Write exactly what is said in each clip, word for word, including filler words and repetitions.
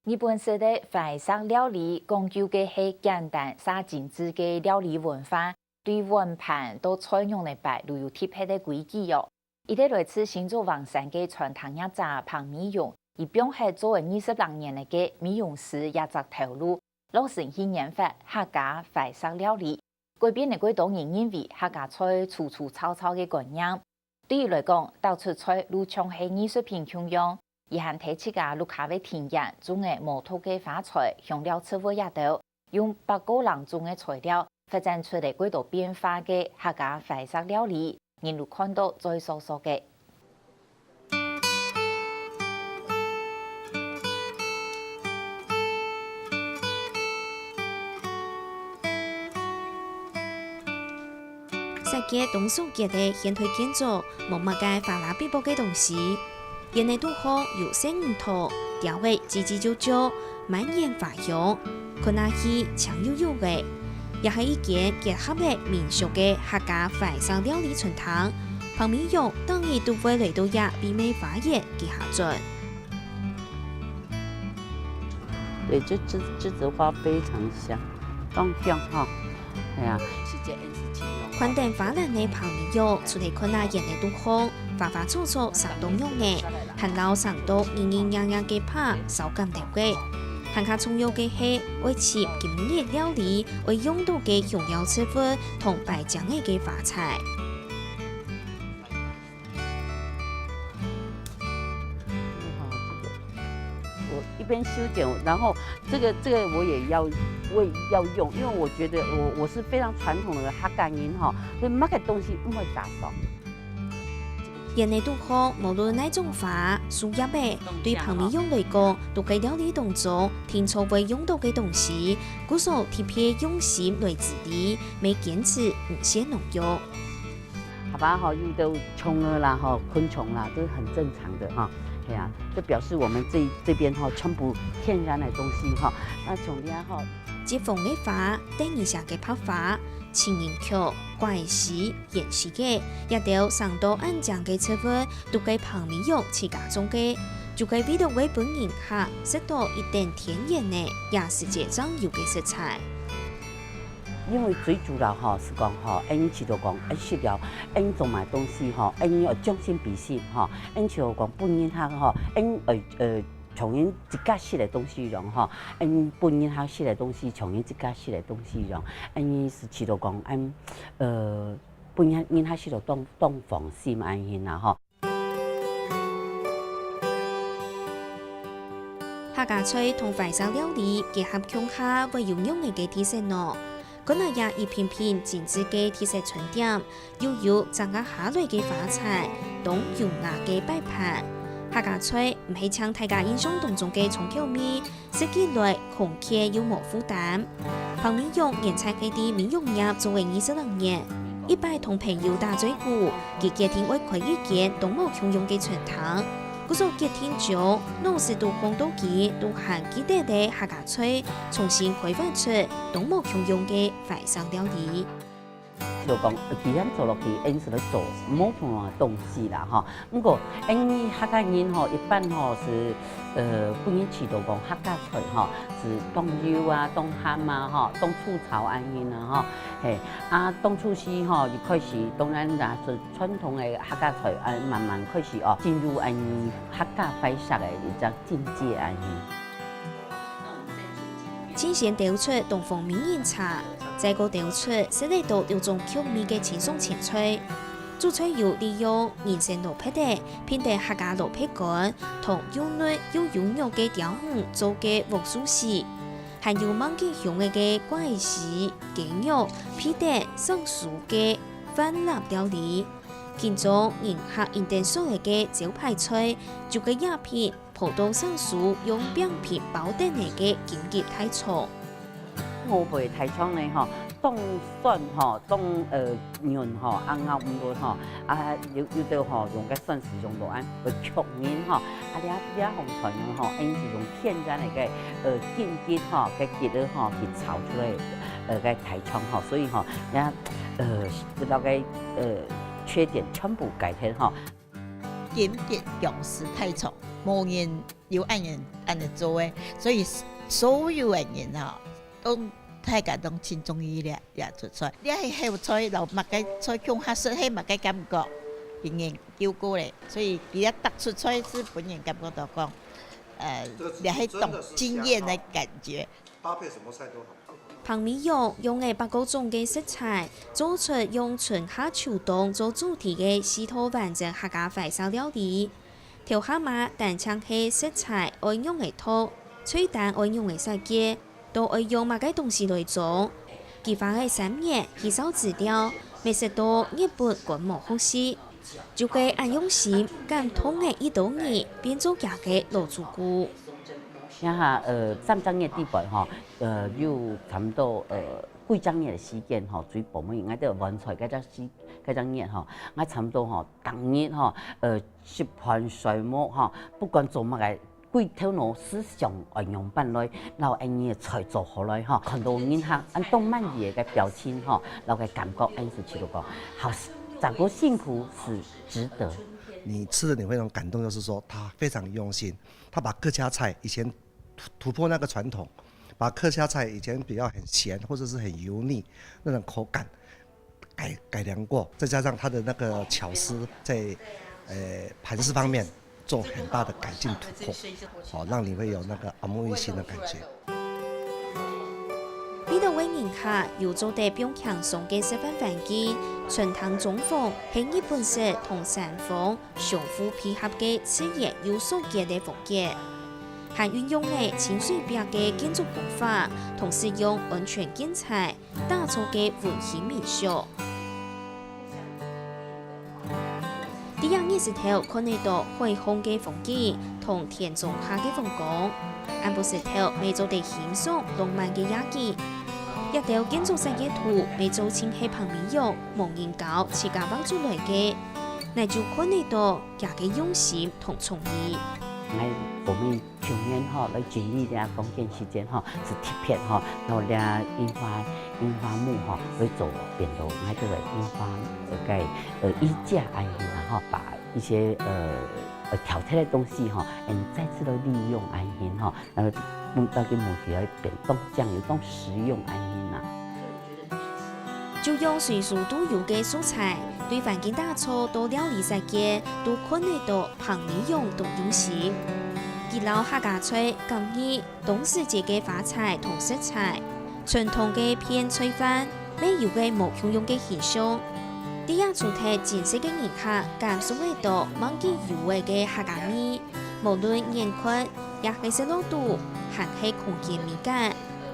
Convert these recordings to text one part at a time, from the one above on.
日本式个懷石料理講究个係簡單且精緻个料理文化，對碗盤到菜仰仔擺都有特別个規矩哦。一個來自新竹橫山个餐廳業者彭美容，佢放忒做了二十零年个美容師這隻頭路，落成去研發客家懷石料理，改變了過多人認為客家菜粗粗糙糙个觀念。對佢來講，打出菜就像係藝術品共樣，佢還在自家屋下个庭園種了無毒个花菜、香料植物這兜，用百過零種个材料，發展出了過多變化个客家懷石料理，人就看到嘴爽爽个。 設計當素潔个現代建築，無麼个花哩嗶啵个東西。圓仔肚項有細魚肚，雕仔吱吱啾啾，滿眼花香，看下去淨有有个。也係一間結合了民俗个客家懷石料理餐廳。彭美容當日都會來到這秘密花園去下轉。 對，這梔梔子花非常香，當香哈。哎呀，看等花籃个彭美容，除了看下圓仔肚項，花花草草生到仰仔，還摎生到咿咿呀呀个花掃乾淨个。還較重要个係，愛尋今日料理愛用到个香料植物同擺正仔个花材。 我一邊修剪，然後這個這個我也要我也要用，因為我覺得我我是非常傳統的客家人哈，所以麼个東西毋會打掃。圓仔肚項，無論哪種花、樹葉仔，對彭美容來講，都係料理當中定著會用到个東西，故所特別用心來處理，乜堅持毋屑挪用。 下把吼，有兜蟲仔啦，吼，昆蟲啦，都是很正常的哈。哎呀，這表示我們這這邊哈，全部天然的東西哈。那從這吼，結紅个花，等一下个白花，情人菊、枴仔樹、芫荽个，這兜生到恁靚个植物，都係彭美容自家種个，就係為了會分人客食到一等天然个，也世界上有个食材。 因為最主要吼是講吼，𠊎等知道講，𠊎等食了，𠊎等做麼東西吼，𠊎等愛將心比心吼，𠊎等知道講分人客吼，𠊎等愛呃，像人自家食个東西樣吼，𠊎等分人客食个東西，像人自家食个東西樣，𠊎等是知道講，𠊎等呃，分人人客食了當當放心恁樣啦吼。 客家菜同懷石料理結合共下，會有仰仔个特色呢？看啊這一片片精緻个特色餐點，又有摘啊下來个花材，當優雅个擺盤。客家菜毋係像大家印象當中个重口味，食起來 康健又無負擔。彭美容原產係在美容業做个二十零年，一擺同朋友打嘴鼓，佢決定愛開一間當無共樣个餐廳。故所決定將腦屎都放到佢都還記得个客家菜，重新開發出當無共樣个懷石料理。 就講，呃，既然做落去，𠊎等係來做無共樣个東西啦，吼。毋過，𠊎等客家人吼，一般吼係，呃，分人知道講客家菜吼，係當油啊、當鹹啊，吼，當粗糙恁樣啊，吼。嘿，啊，當初時吼，一開始當然啦，係傳統个客家菜，啊，慢慢開始哦，進入𠊎等客家懷石个一隻境界恁樣。 盡先兜出東方美人茶，再過兜出食得到六種口味个清爽前菜。主菜有利用人參蘿蔔仔，拼得客家蘿蔔乾，同又嫩又有肉个鯛魚做个鑊壽司，還有吂幾香个枴仔絲、雞肉、皮蛋、生酥个飯粒料理。其中，人客一等所愛个招牌菜，就係這片 泡到生酥用餅皮包等个金桔大腸。五倍大腸呢吼，當酸吼，當，呃，軟吼，啊，咬毋落吼，啊，有，有兜吼，用个酸係用到恁，會嗆人吼，啊，這，這項菜呢吼，𠊎等係用天然个，呃，金桔吼，个桔仔吼，去炒出來，呃，个大腸吼，所以吼，這，呃，這兜个，呃，缺點全部改善吼。 金桔薑絲大腸，無人有恁樣，恁樣做个，所以所有个人吼，都大家都盡中意這這出菜。這係後菜摎麼个菜共下食，係麼个感覺？佢研究過咧，所以佢這逐出菜係分人感覺到講，呃，這係當驚豔个感覺。搭配什麼菜都好。彭美容用了百過種个食材，做出用春夏秋冬做主題个四道完整客家懷石料理。頭下嘛，單淨係食材愛仰仔擇，菜單愛仰仔設計，都愛用麼个東西來裝。佢花了三日去搜資料，乜食到日本觀摩學習，就係恁用心，感動了一兜人，變做厥个老主顧。這下，呃，三隻月底背吼，呃，有差毋多，呃，幾隻月个時間吼，最薄弱，𠊎兜完菜該隻時，該隻月吼，𠊎差毋多吼，逐日吼，呃，食飯睡目吼，不管做麼个，歸頭腦思想愛仰般來，摎恁樣个菜做好來吼，看到人客恁當滿意个表情吼，摎个感覺，恁樣就知道講，好，這個辛苦是值得。你吃了你會那種感動，就是說他非常用心，他把客家菜以前突，突破那個傳統，把客家菜以前比較很鹹或者是很油膩那種口感，改，改良過，再加上他的那個巧思在，呃，盤飾方面做很大的改進突破，好，讓你會有那個耳目一新的感覺。 這兜个人客有做得放輕鬆个食飯環境，餐廳裝潢係日本式同山風相互配合个自然又簡約个風格，還運用了清水壁个建築工法，同時用安全建材打造个溫馨民宿。 在這日時頭看得到海風个風景同田莊下个風光，暗晡時頭乜做得欣賞浪漫个夜景。這兜建築設計圖乜做盡係彭美容無人教自家畫出來个，𠊎就看得到厥个用心同創意。𠊎，𠊎等 舊年吼，來整理這空間時間吼，係特別吼，到這櫻花，櫻花木吼，來做變到𠊎這个櫻花，呃，个，呃，衣架恁樣啦吼，把一些，呃，呃，挑剔个東西吼，嗯，再次的利用恁樣吼，呃，用到个問題來變當靚又當實用恁樣啦。 就用隨手都有个素材，對環境打造到料理設計，都看得到彭美容當用心。佢摎客家菜、柑仔、當時節个花材同食材，傳統个片菜飯，乜有个無共樣个形象。在這除忒真實个人客，感受得到滿記猶懷个客家味，無論眼看，也係食落肚，還係空間美感。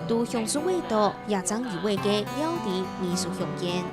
都享受會到這正有味个料理藝術表演。